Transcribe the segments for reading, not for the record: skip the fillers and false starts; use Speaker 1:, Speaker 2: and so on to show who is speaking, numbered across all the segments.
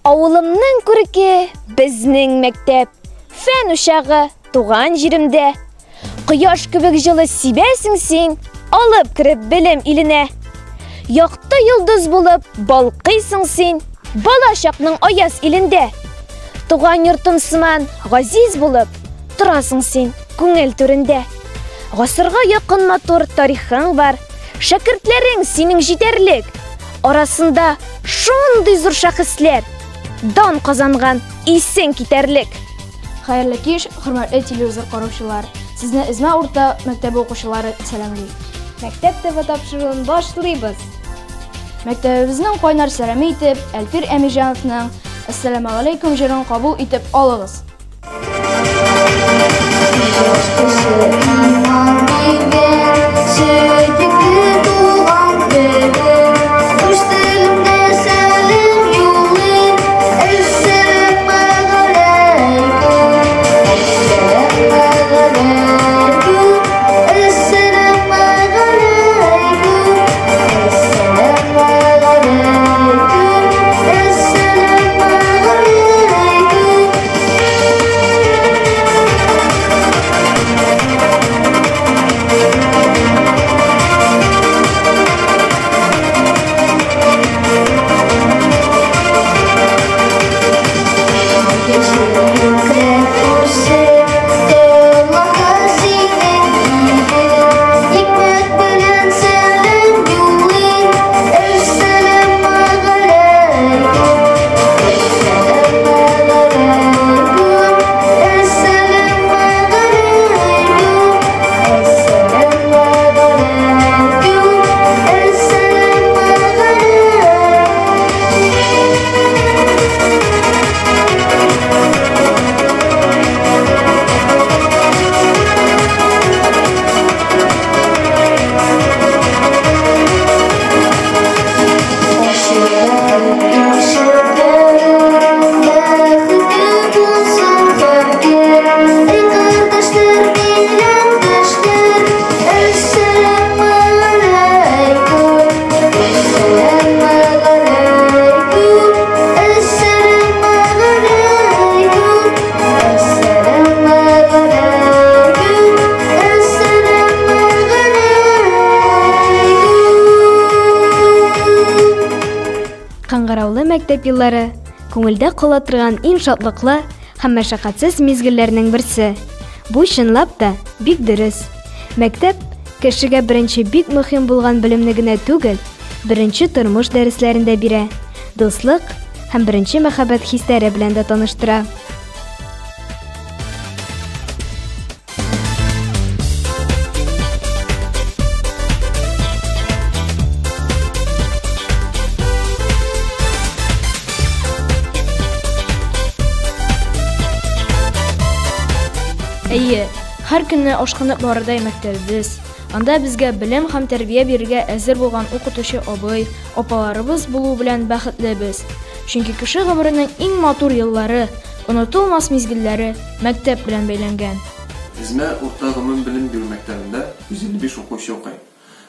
Speaker 1: Авылымның күрке, безнең мәктәп, фән учагы, туган җиремдә. Кояш кебек җылы сибәсең син, алып кереп белем иленә. Якты йолдыз булып балкыйсың син, бала чакның аяз илендә. Туган йортым сыман газиз булып, торасың син күңел түрендә. Гасырга якын матур тарихың бар, шәкертләрең синең җитәрлек. Арасында шундый зур шәхесләр, дан казанган исең китәрлек.
Speaker 2: Хәерле кич, хөрмәтле телевизор караучылар. Сезне Эзмә урта мәктәбе укучылары сәламли.
Speaker 3: Мәктәп ТВ тапшыруын башлыйбыз.
Speaker 2: Мәктәбебезнең кайнар сәламе итеп, Әлфир Әмирҗановның Әссәламегаләйкүм җырын кабул итеп алыгыз.
Speaker 3: Кыңгыраулы мәктәп еллары күңелдә кала торган иң шатлыклы һәм мәшәкатьсез мизгелләрнең берсе. Бу чынлап та бик дөрес. Мәктәп кешегә беренче бик мөһим булган белемне генә түгел, беренче тормыш дәресләрен дә бирә, дуслык һәм беренче мәхәббәт хисләре белән дә таныштыра.
Speaker 2: Әйе, һәр көнне ашкынып барырдай мәктәбебез. Анда безгә белем һәм тәрбия бирергә әзер булган укытучы абый, апаларыбыз булу белән бәхетлебез. Чөнки кеше гомеренең иң матур еллары, онытылмас мизгелләре мәктәп белән бәйләнгән.
Speaker 4: Эзмә урта гомум белем бирү мәктәбендә 155 укучы укый.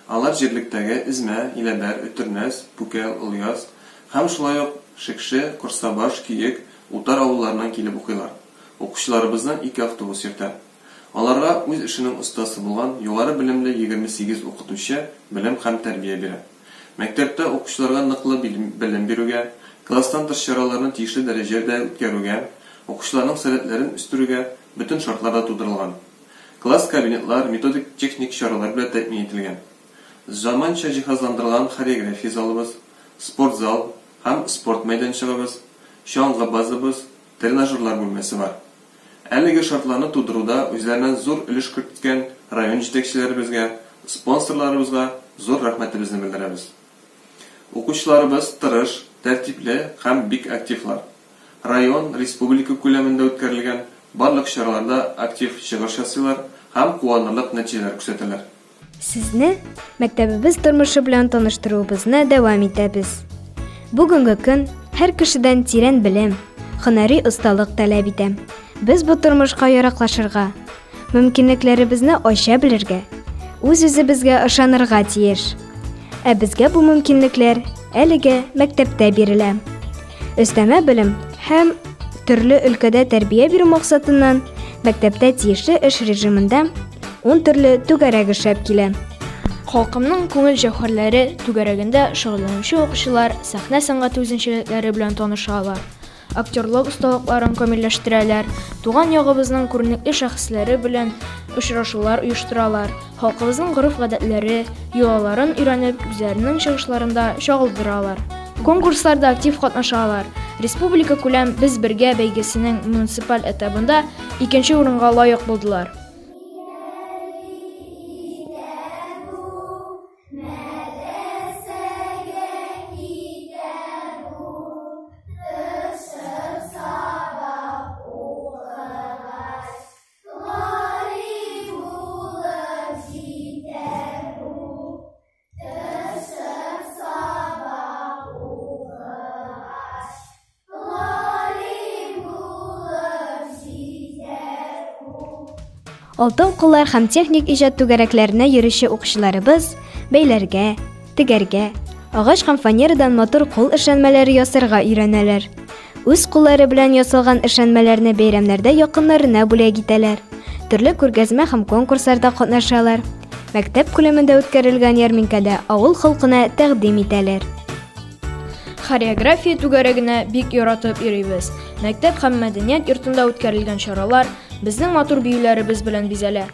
Speaker 4: Алар җирлектәге Эзмә, Иләбәр, Өтернәс, Пүкәл, Олыяз һәм шулай ук Шекше, Корсабаш, Көек, Утар авылларыннан килеп укыйлар. Укучыларыбызны ике автобус йөртә. Аларга үз эшенең остасы булган югары белемле 28 укытучы белем һәм тәрбия бирә. Мәктәптә укучыларга ныклы белем бирүгә, класстан тыш чараларны тиешле дәрәҗәдә үткәрүгә, укучыларның сәләтләрен үстерүгә бөтен шартлар да тудырылган. Класс-кабинетлар методик-техник чаралар белән тәэмин ителгән. Заманча җиһазландырылган хореография залыбыз, спортзал һәм спорт мәйданчыгыбыз, чаңгы базабыз, тренажерлар бүлмәсе бар. Әлеге шартларны тудыруда үзләреннән зур өлеш керткән район җитәкчеләребезгә, спонсорларыбызга зур рәхмәтебезне белдерәбез. Укучыларыбыз тырыш, тәртипле һәм бик активлар. Район, республика күләмендә үткәрелгән барлык чараларда актив чыгыш ясыйлар һәм куанырлык нәтиҗәләр күрсәтәләр.
Speaker 3: Сезне мәктәбебез тормышы белән таныштыруыбызны дәвам итәбез. Бүгенге көн һәр кешедән тирән белем, һөнәри осталык таләп итә. Без бу тормышка яраклашырга, мөмкинлекләребезне ача белергә, үз-үзебезгә ышанырга тиеш. Ә безгә бу мөмкинлекләр әлегә мәктәптә бирелә. Өстәмә белем һәм төрле өлкәдә тәрбия бирү максатыннан мәктәптә тиешле эш режимында 10 төрле түгәрәк эшләп килә.
Speaker 2: Халкымның күңел җәүһәрләре түгәрәгендә шөгыльләнүче укучылар сәхнә сәнгате үзенчәлекләре белән таныша ала, актерлык осталыкларын камилләштерәләр, туган ягыбызның күренекле шәхесләре белән очрашулар оештыралар, халкыбызның гореф-гадәтләре, йолаларын өйрәнеп, үзләренең чыгышларында чагылдыралар. Конкурсларда актив катнашалар. Республикакүләм Без бергә бәйгесенең муниципаль этабында икенче урынга лаек булдылар.
Speaker 3: Алтын куллар һәм техник иҗат түгәрәкләренә йөрүче укучыларыбыз бәйләргә, тегәргә, агач һәм фанерадан матур кул эшләнмәләре ясарга өйрәнәләр. Үз куллары белән ясалган эшләнмәләрне бәйрәмнәрдә якыннарына бүләк итәләр. Төрле күргәзмә һәм конкурсларда катнашалар. Мәктәп күләмендә үткәрелгән ярминкәдә авыл халкына тәкъдим итәләр.
Speaker 2: Хореография түгәрәгенә бик яратып йөрибез. Мәктәп һәм мәдәният йортында үткәрелгән чаралар безнең матур биюләребез белән бизәлә.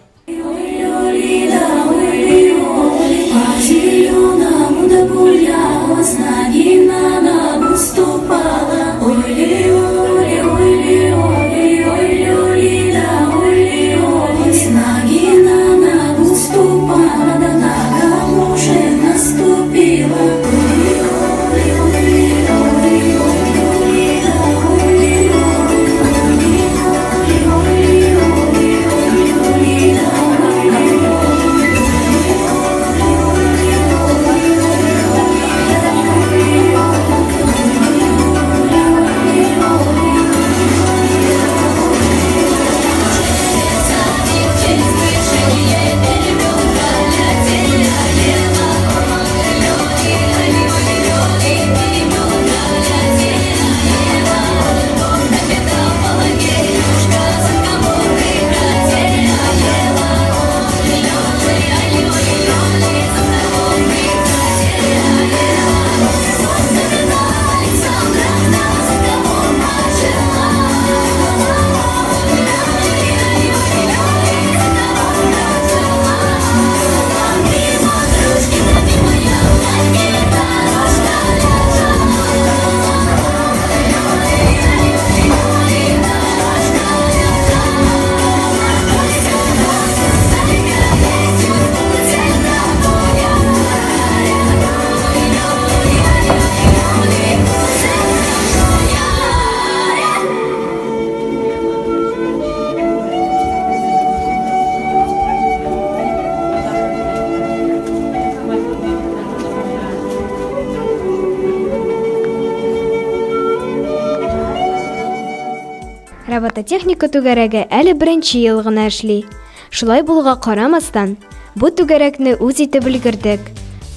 Speaker 3: Робототехника түгәрәге әле беренче ел гына эшли. Шулай булуга карамастан, бу түгәрәкне үз итеп өлгердек.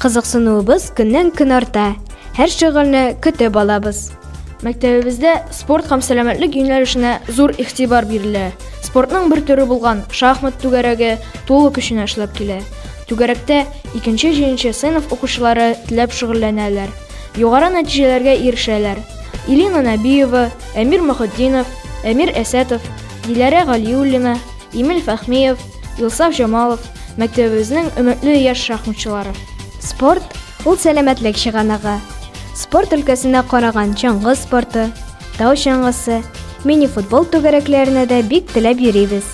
Speaker 3: Кызыксынуыбыз көннән-көн арта. Һәр шөгыльне көтеп алабыз.
Speaker 2: Мәктәбебездә спорт һәм сәламәтлек юнәлешенә зур игътибар бирелә. Спортның бер төре булган шахмат түгәрәге тулы көченә эшләп килә. Түгәрәктә икенче-җиденче сыйныф укучылары теләп шөгыльләнәләр. Югары нәтиҗәләргә ирешәләр. Илина Нәбиева, Әмир Мөхетдинов, Әмир Әсәтов, Диләрә Галиуллина, Эмиль Фәхмиев, Илсаф Җамалов, мәктәбебезнең өметле яшь шахматчылары.
Speaker 3: Спорт ул сәламәтлек чыганагы. Спорт өлкәсенә караган чаңгы спорты, тау чаңгысы, мини-футбол түгәрәкләренә дә бик теләп йөрибез.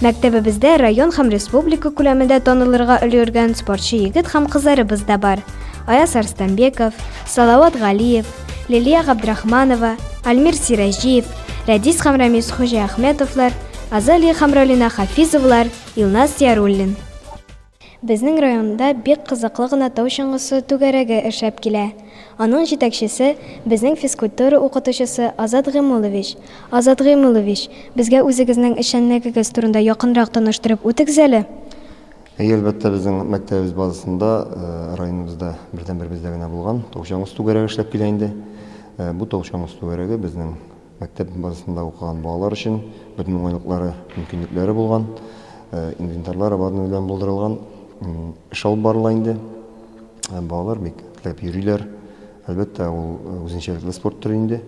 Speaker 3: Мәктәбебездә район һәм республика күләмендә танылырга өлгергән спортчы егет һәм кызларыбыз да бар. Аяз Арстанбеков, Салават Галиев, Лилия Габдрахманова, Альмир Сираҗиев, Рәдис һәм Рамис Хуҗиәхмәтовлар, Азалия һәм Ралина Хафизовлар, Илназ Яруллин. Безнең районда бик кызыклы гына тау чаңгысы түгәрәге эшләп килә. Аның җитәкчесе безнең физкультура укытучысы Азат Гыймулович. Азат Гыймулович, безгә үзегезнең эшчәнлегегез турында якынрак таныштырып үтегез әле.
Speaker 5: Әйе, әлбәттә, безнең мәктәбебез базасында, районыбызда бердәнбер бездә генә булган тау чаңгысы түгәрәге эшләп килә инде. Бу тау чаңгысы түгәрәге безнең мәктәп базасында укыган балалар өчен бөтен уңайлыклары, мөмкинлекләре булган, инвентарлары барлыгы белән булдырылган эш алып барыла инде. Балалар бик теләп йөриләр. Әлбәттә, ул үзенчәлекле спорт төре инде.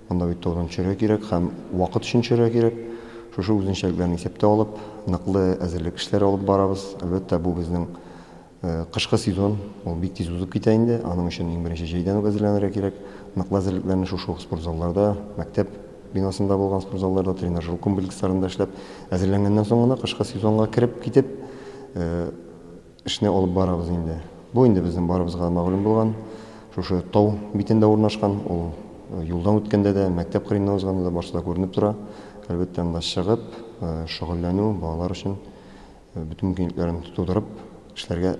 Speaker 5: Монда бит таудан төшәргә кирәк һәм вакыт өчен төшәргә кирәк. Шушы үзенчәлекләрне исәптә алып, ныклы әзерлек эшләре алып барабыз. Әлбәттә, бу безнең кышкы сезон, ул бик тиз узып китә инде. Аның өчен иң беренче җәйдән үк әзерләнергә кирәк. Ныклы әзерлекләрне шушы ук спортзалларда, мәктәп бинасында булган спортзалларда, тренажер комплексларында эшләп әзерләнгәннән соң гына кышкы сезонга кереп китеп, эшне алып барабыз инде. Бу инде безнең барыбызга мәгълүм булган, шушы тау битендә урнашкан, ул юлдан үткәндә дә, мәктәп кырыеннан узганда да барысы да күренеп тора. Әлбәттә, анда чыгып, шөгыльләнү балалар өчен бөтен мөмкинлекләрен тудырып эшләргә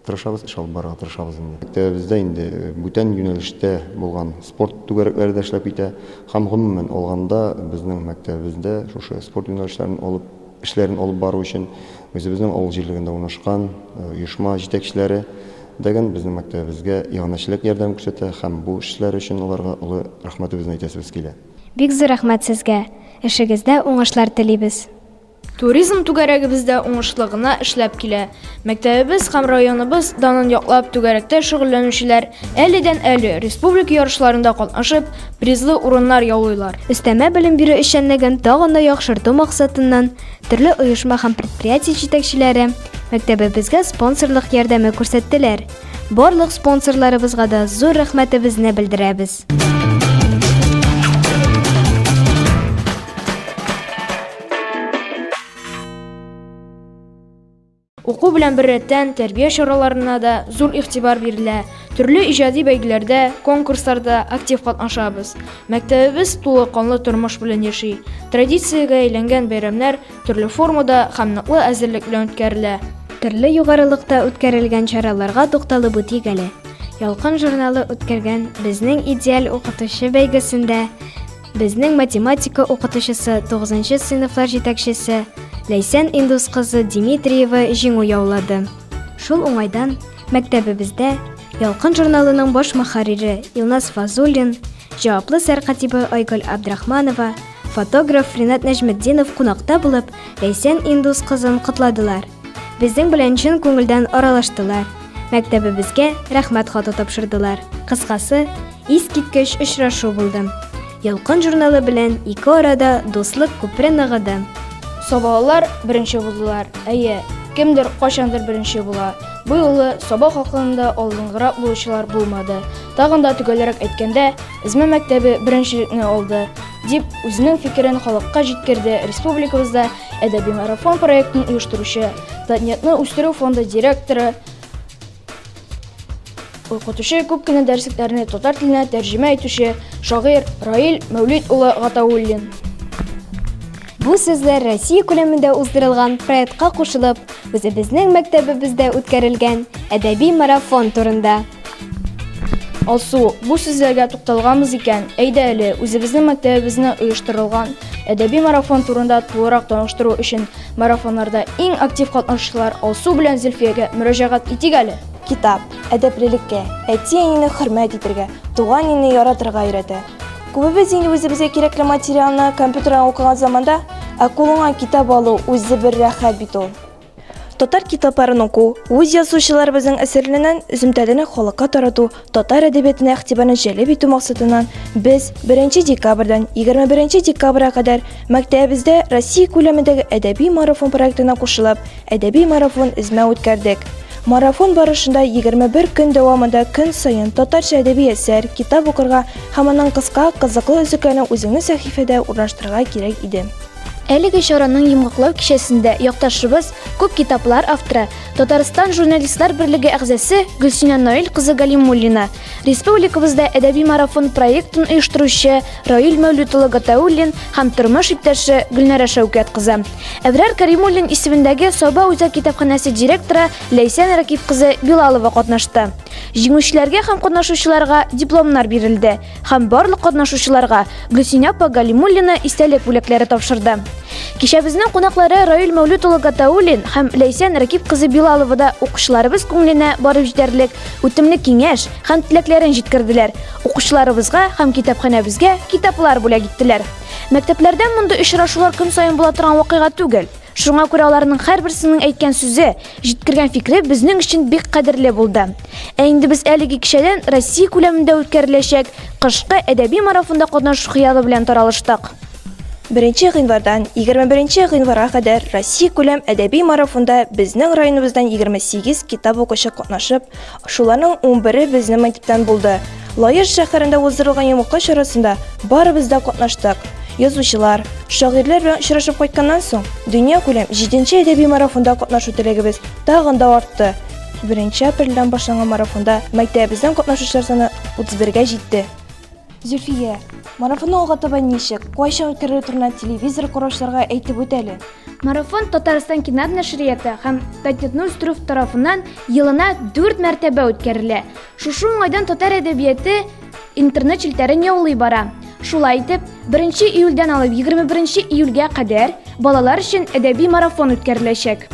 Speaker 5: тырышабыз, эш алып барырга тырышабыз инде. Мәктәбебездә инде бүтән юнәлештә булган спорт түгәрәкләре дә эшләп китә. Һәм гомумән алганда безнең мәктәбебездә шушы спорт юнәлешләрен алып, эшләрен алып бару өчен үзебезнең авыл җирлегендә урнашкан оешма җитәкчеләре дәген безнең мәктәбебезгә иганәчелек ярдәм күрсәтә һәм бу эшләр өчен аларга олы рәхмәтебезне әйтәсебез килә.
Speaker 3: Бик зур рәхмәт сезгә. Эшегездә уңышлар телибез.
Speaker 2: Туризм түгәрәгебез дә уңышлы гына эшләп килә. Мәктәбебез һәм районыбыз данын яклап түгәрәктә шөгыльләнүчеләр әледән-әле республика ярышларында катнашып, призлы урыннар яулыйлар.
Speaker 3: Өстәмә белем бирү эшчәнлеген тагын да яхшырту максатыннан төрле оешма һәм предприятие җитәкчеләре мәктәбебезгә спонсорлык ярдәме күрсәттеләр. Барлык спонсорларыбызга да зур рәхмәтебезне белдерәбез.
Speaker 2: Уку белән беррәттән тәрбия чараларына да зур игътибар бирелә. Төрле иҗади бәйгеләрдә, конкурсларда актив катнашабыз. Мәктәбебез тулы канлы тормыш белән яши. Традициягә әйләнгән бәйрәмнәр төрле формада һәм ныклы әзерлек белән үткәрелә.
Speaker 3: Төрле югарылыкта үткәрелгән чараларга тукталып үтик әле. Ялкын журналы үткәргән Безнең идеаль укытучы бәйгесендә безнең математика укытучысы, 9 сыйныфлар җитәкчесе Ләйсән Индус кызы Дмитриева җиңү яулады. Шул уңайдан мәктәбебездә Ялкын журналының баш мөхәррире Илназ Фазуллин, җаваплы сәркатибы Айгөл Абдрахманова, фотограф Ринат Нәҗметдинов кунакта булып, Ләйсән Индус кызын котладылар. Безнең белән чын күңелдән аралаштылар. Мәктәбебезгә рәхмәт хаты тапшырдылар. Кыскасы, искиткеч очрашу булды. Ялкын журналы белән ике арада дуслык күпере ныгыды.
Speaker 2: Сабалылар беренче булдылар. Әйе, кемдер кайчандыр беренче була. Бу юлы Саба халкында алдынгырак булучылар булмады. Тагын да төгәлрәк әйткәндә, Эзмә мәктәбе беренчелекне алды, дип үзенең фикерен халыкка җиткерде республикабызда әдәби марафон проектын оештыручы, Татнетны үстерү фонды директоры, укытучы, күп кенә дәреслекләрне татар теленә тәрҗемә итүче шагыйрь Раил Мәүлид улы Гатауллин.
Speaker 3: Бу сүзләр Россия күләмендә уздырылган проектка кушылып, үзебезнең мәктәбебездә үткәрелгән әдәби марафон турында.
Speaker 2: Алсу, бу сүзләргә тукталганбыз икән, әйдә әле, үзебезнең мәктәбебезне оештырылган әдәби марафон турында тулырак таныштыру өчен марафоннарда иң актив катнашучылар Алсу белән Зөлфиягә мөрәҗәгать итик әле.
Speaker 1: Китап әдәплелеккә, әти-әнине хөрмәт итәргә, туган илне яратырга өйрәтә. Күбебез инде үзебезгә кирәкле материалны компьютердан укыган заманда, ә кулыңа китап алу үзе бер рәхәт бит ул. Татар китапларын уку, үз язучыларыбызның әсәрләреннән өземтәләрне халыкка тарату, татар әдәбиятына игътибарны җәлеп итү максатыннан без 1 декабрьдән 21 декабрьгә кадәр мәктәбебездә Россия күләмендәге әдәби марафон проектына кушылып, әдәби марафон эзмә үткәрдек. Марафон барышында 21 көн дәвамында көн саен татарча әдәби әсәр, китап укырга һәм аның кыска, кызыклы өзекләрен үзеңнең сәхифәдә урнаштырырга кирәк иде.
Speaker 6: Әлеге чараның йомгаклау кичәсендә якташыбыз, күп китаплар авторы, Татарстан журналистлар берлеге әгъзасы Гөлсинә Наил кызы Галимуллина, республикабызда әдәби марафон проектын оештыручы Раил Мәүлүт улы Гатауллин һәм тормыш иптәше Гөлнара Шәүкәт кызы, Әбрар Каримуллин исемендәге Саба үзәк китапханәсе директоры Ләйсән Рәкиф кызы Билалова катнашты. Җиңүчеләргә һәм катнашучыларга дипломнар бирелде һәм барлык катнашучыларга Гөлсинә апа Галимуллина истәлек бүләкләре тапшырды. Кичәбезнең кунаклары Раил Мәүлүт улы Гатауллин һәм Ләйсән Рәкип кызы Билалова да укучыларыбыз күңеленә барып җитәрлек үтемле киңәш һәм теләкләрен җиткерделәр. Укучыларыбызга һәм китапханәбезгә китаплар бүләк иттеләр. Мәктәпләрдә мондый очрашулар көн саен була торган вакыйга түгел. Шуңа күрә аларның һәрберсенең әйткән сүзе, җиткергән фикере безнең өчен бик кадерле булды. Ә инде без әлеге кичәдән Россия күләмендә үткәреләчәк кышкы әдәби марафонда катнашу хыялы белән таралыштык.
Speaker 7: 1 гыйнвардан 21 гыйнварга кадәр Россия күләм әдәби марафонда безнең районыбыздан 28 китап укучы катнашып, шуларның 11-е безнең мәктәптән булды. Лаеш шәһәрендә уздырылган йомгаклау чарасында барыбыз да катнаштык. Язучылар, шагыйрьләр белән очрашып кайтканнан соң, дөнья күләм 7 әдәби марафонда катнашу теләгебез тагын да артты. 1 апрельдән башланган марафонда мәктәбебездән катнашучылар саны 31-гә җитте. Зөлфия, марафонны алга таба ничек, кайчан үткәрелү турында телевизор караучыларга әйтеп үт әле.
Speaker 6: Марафон Татарстан кино нәшрияты һәм Татнетны үстерү тарафыннан елына 4 мәртәбә үткәрелә. Шушы уңайдан татар әдәбияты интернет челтәрен яулый бара. Шулай итеп, 1 июльдән алып 21 июльгә кадәр балалар өчен әдәби марафон үткәреләчәк.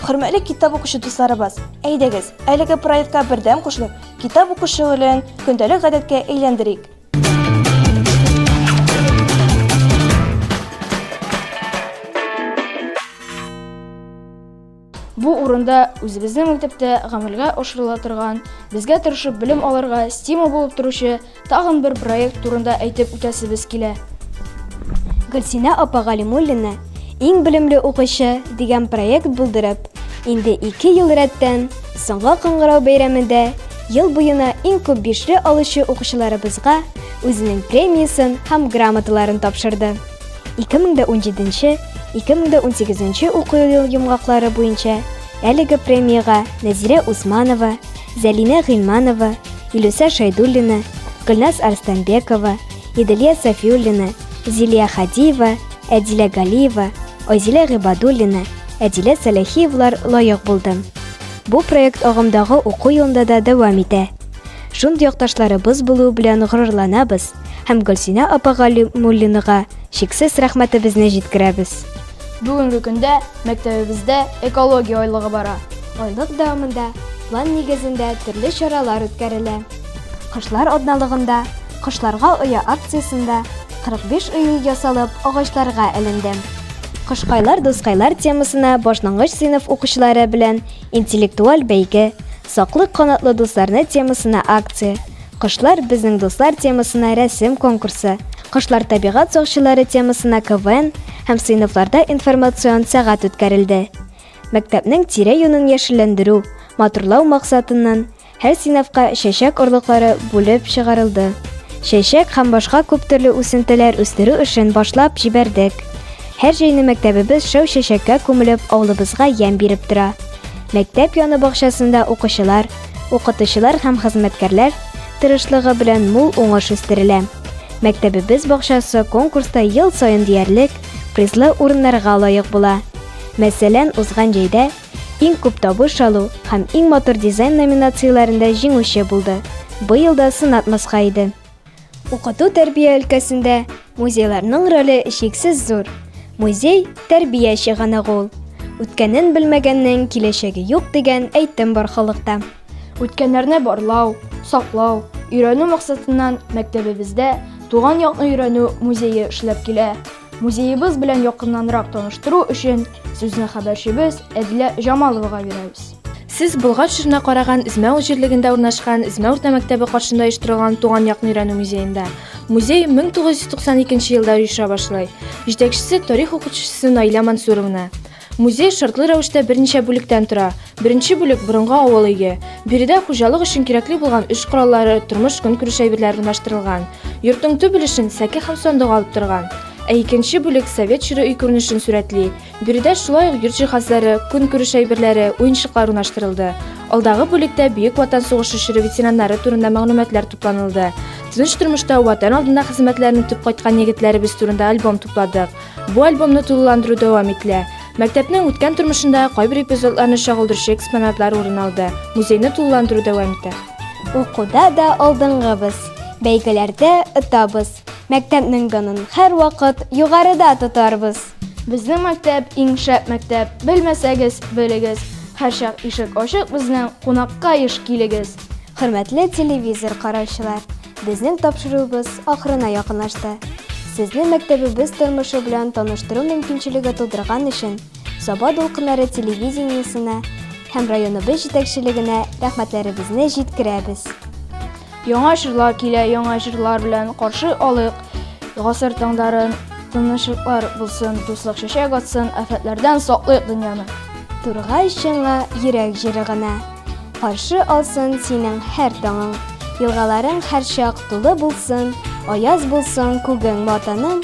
Speaker 7: Хөрмәтле китап укучы дусларыбыз, әйдәгез, әлеге проектка бердәм кушылып, китап уку шөгылен көндәлек гадәткә әйләндерик.
Speaker 2: Бу урында үзебезнең мәктәптә гамәлгә ашырыла торган, безгә тырышып белем алырга стимул булып торучы тагын бер проект турында әйтеп үтәсебез килә.
Speaker 3: Гөлсинә апа Галимуллина иң белемле укучы дигән проект булдырып, инде 2 ел рәттән Соңгы кыңгырау бәйрәмендә ел буена иң күп бишле алучы укучыларыбызга үзенең премиясын һәм грамоталарын тапшырды. 2017-2018 уку ел йомгаклары буенча әлеге премиягә Нәзирә Усманова, Зәлинә Гыйльманова, Илүсә Шайдуллина, Гөлназ Арстанбекова, Иделия Сафиуллина, Зилия Хадиева, Әдилә Галиева, Айзилә Гыйбадуллина, Әдилә Сәләхиевлар лаек булды. Бу проект агымдагы уку елында да дәвам итә. Шундый якташларыбыз булуы белән горурланабыз һәм Гөлсинә апа Галимуллинага чиксез рәхмәтебезне җиткерәбез.
Speaker 2: Бүгенге көндә мәктәбебездә экология айлыгы бара.
Speaker 3: Айлык дәвамында план нигезендә төрле чаралар үткәрелә. Кошлар атналыгында Кошларга оя акциясендә 45 өй ясалып агачларга эленде. Кошкайлар дускайлар темасына башлангыч сыйныф укучылары белән интеллектуаль бәйге, Саклык канатлы дусларны темасына акция, Кошлар безнең дуслар темасына рәсем конкурсы, Кошлар табигать сакчылары темасына КВН һәм сыйныфларда информацион сәгать үткәрелде. Мәктәпнең тирә-юнен яшелләндерү, матурлау максатыннан һәр сыйныфка чәчәк орлыклары бүлеп чыгарылды. Чәчәк һәм башка күп төрле үсентеләр үстерү эшен башлап җибәрдек. Һәр җәйне мәктәбебез шәү чәчәккә күмелеп авылыбызга ямь биреп тора. Мәктәп яны бакчасында укучылар, укытучылар һәм хезмәткәрләр тырышлыгы белән мул уңыш үстерелә. Мәктәбебез бакчасы конкурста ел саен диярлек призлы урыннарга лаек була. Мәсәлән, узган җәйдә иң күп табыш алу һәм иң матур дизайн номинацияләрендә җиңүче булды. Быел да сынатмаска иде. Укыту тәрбия өлкәсендә музейларның роле чиксез зур. Музей тәрбия чыганагы ул. Үткәнен белмәгәннең киләчәге юк дигән әйтем бар халыкта.
Speaker 2: Үткәннәрне барлау, саклау, өйрәнү максатыннан мәктәбебездә туган якны өйрәнү музее эшләп килә. Музеебыз белән якыннанрак таныштыру өчен сүзне хәбәрчебез Әдилә Җамаловага бирәбез.
Speaker 8: Сез Болгар чорына караган Эзмә авыл җирлегендә урнашкан Эзмә урта мәктәбе каршында оештырылган туган якны өйрәнү музеенда. Музей 1992 елда оеша башлый. Җитәкчесе тарих укытучысы Наилә Мансуровна. Музей шартлы рәвештә берничә бүлектән тора. Беренче бүлек борынгы авыл өе. Биредә хуҗалык өчен кирәкле булган эш кораллары, тормыш көнкүреш әйберләре урнаштырылган. Йортның төп өлешен сәке һәм сандык алып торган. Ә икенче бүлек совет чоры өй күренешен сурәтли. Биредә шулай ук йорт җиһазлары, көнкүреш әйберләре, уенчыклар урнаштырылды. Алдагы бүлектә Бөек Ватан сугышы чоры ветераннары турында мәгълүматлар тупланылды. Тыныч тормышта Ватан алдында хезмәтләрен үтеп кайткан егетләребез турында альбом тупладык. Бу альбомны тулыландыру дәвам ителә. Мәктәпнең үткән тормышында кайбер эпизодларны чагылдыручы экспонатлар урын алды. Музейны тулыландыру дәвам итә.
Speaker 3: Укуда да алдынгыбыз, бәйгеләрдә отабыз. Мәктәпнең данын һәрвакыт югарыда тотарбыз.
Speaker 2: Безнең мәктәп иң шәп мәктәп, белмәсәгез, белегез. Һәрчак ишек ачык безнең, кунакка еш килегез.
Speaker 3: Хөрмәтле телевизор караучылар, безнең тапшыруыбыз ахырына якынлашты. Сезне мәктәбебез тормышы белән таныштыру мөмкинчелеге тудырган өчен Саба дулкыннары телевидениесенә һәм районыбыз җитәкчелегенә рәхмәтләребезне җиткерәбез.
Speaker 2: Яңа чорлар килә, яңа җырлар белән каршы алыйк гасыр таңдарын. Тынычлыклар булсын, дуслык чәчәк атсын, афәтләрдән саклыйк дөньяны.
Speaker 3: Тургай чыңы йөрәк җыры гына. Каршы алсын синең һәр таңың. Елгаларың һәрчак тулы булсын, аяз булсын күгең ватаным,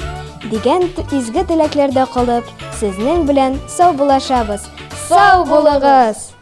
Speaker 3: дигән изге теләкләрдә калып, сезнең белән саубуллашабыз. Сау булыгыз!